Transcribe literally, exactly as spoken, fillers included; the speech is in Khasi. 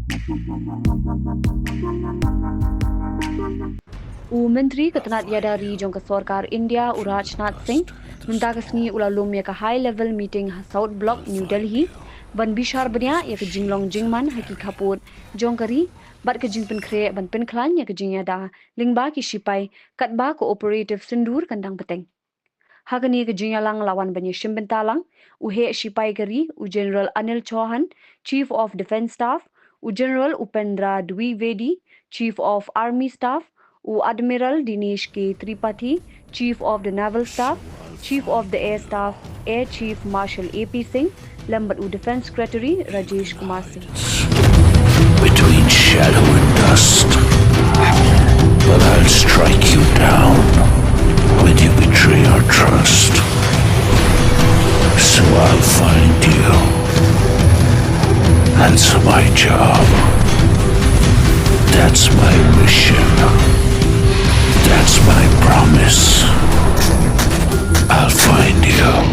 U Myntri ka tnat ïada ri jong ka sorkar India, u Rajnath Singh, mynta ka sngi u la lum ïa ka high level meeting ha South Block, New Delhi, ban bishar bniah ïa ka jinglong jingman ha ki khappud jong ka ri, bad ka jingpynkhreh ban pynkhlaiñ ïa ka jingïada lyngba ki shipai, katba ka Operative Sindoor kan dang bteng. Ha kane ka jingïalang la wan ban ïashim bynta lang u heh shipai ka ri, u General Anil Chauhan, Chief of Defence Staff, u General Upendra Dwivedi, Chief of Army Staff, u Admiral Dinesh K Tripathi, Chief of the Naval Staff, Chief of the Air Staff, Air Chief Marshal A P Singh, lem bad u Defence Secretary Rajesh Kumar Singh. Between shadow and dust, but I'll strike you down when you betray our trust. So I'll find you. Answer my job. That's my mission. That's my promise. I'll find you.